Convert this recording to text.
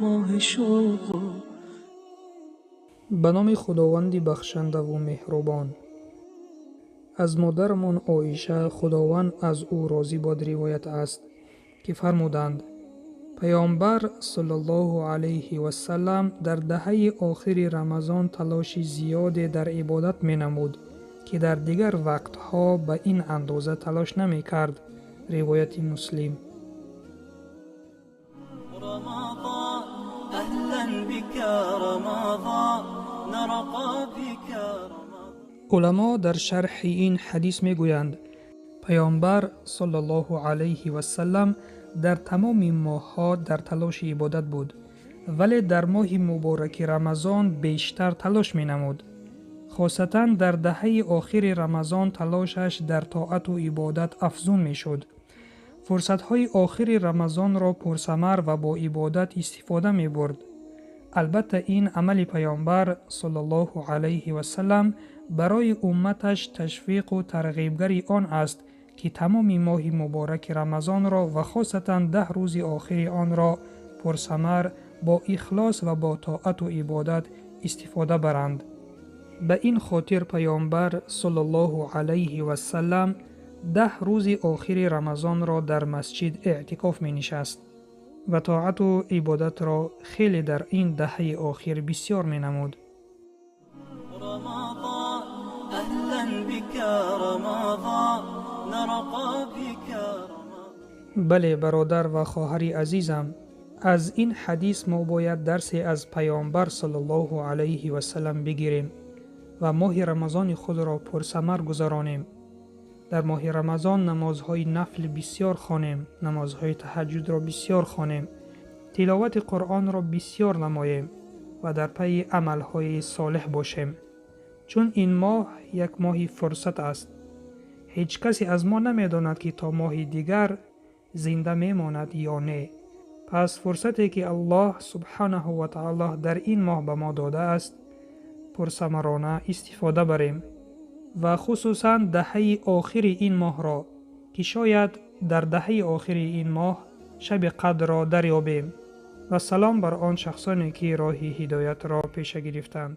Моҳи шавқу. Ба номи Худованди бахшандаву меҳрубон. Аз модарамон Оиша, Худованд аз ӯ розӣ бод, ривоят аст, ки фармуданд: Паёмбар саллаллоҳу алайҳи вассалам дар даҳаи охири Рамазон талоши зиёде дар ибодат менамуд, ки дар дигар вақтҳо ба ин андоза талош намекард. Ривояти Муслим. Рамазон, аҳлан бика Рамазон, нарқа бика Рамазон. Уламо дар шарҳи ин ҳадис мегӯянд: Паёмбар саллаллоҳу алайҳи вассалам дар тамоми моҳҳо дар талоши ибодат буд, вале дар моҳи мубораки Рамазон бештар талош менамуд. Хосатан дар даҳаи охири Рамазон талошаш дар тоату ибодат афзун мешуд. Фурсатҳои охири Рамазонро пурсамар ва бо ибодат истифода мебурд. Албатта, ин амали Паёмбар саллаллоҳу алайҳи вассалам барои умматаш ташвиқу тарғибгари он аст, ки тамоми моҳи мубораки Рамазонро ва хосатан 10 рӯзи охири онро пурсамар бо ихлос ва бо тоату ибодат истифода баранд. Ба ин хотир Паёмбар саллаллоҳу алайҳи вассалам 10 рӯзи охири Рамазонро дар масҷид эътикоф менишаст ва тоату ибодатро хеле дар ин даҳаи охир бисёр менамуд. Рамазон, аҳлан бика Рамазон, нарқа бика Рамазон. Бале, бародар ва хоҳари азизам, аз ин ҳадис мо бояд дарсе аз Паёмбар саллаллоҳу алайҳи вассалам бигирем ва моҳи Рамазони худро пурсамар гузаронем. Дар моҳи Рамазон намозҳои нафл бисёр хонем, намозҳои таҳаҷҷудро бисёр хонем, тиловати Қуръонро бисёр намоем ва дар пайи амалҳои солеҳ бошем. Чун ин моҳ як моҳи фурсат аст. Ҳеҷ касе аз мо намедонад, ки то моҳи дигар зинда мемонад ё не. Пас фурсате, ки Аллоҳ субҳанаҳу ва таоло дар ин моҳ ба мо додааст, пурсамарона истифода барем ва хусусан даҳаи охири ин моҳро, ки шояд дар даҳаи охири ин моҳ шаби қадрро дарёбем. Ва салом бар он шахсоне, ки роҳи ҳидоятро пеша гирифтанд.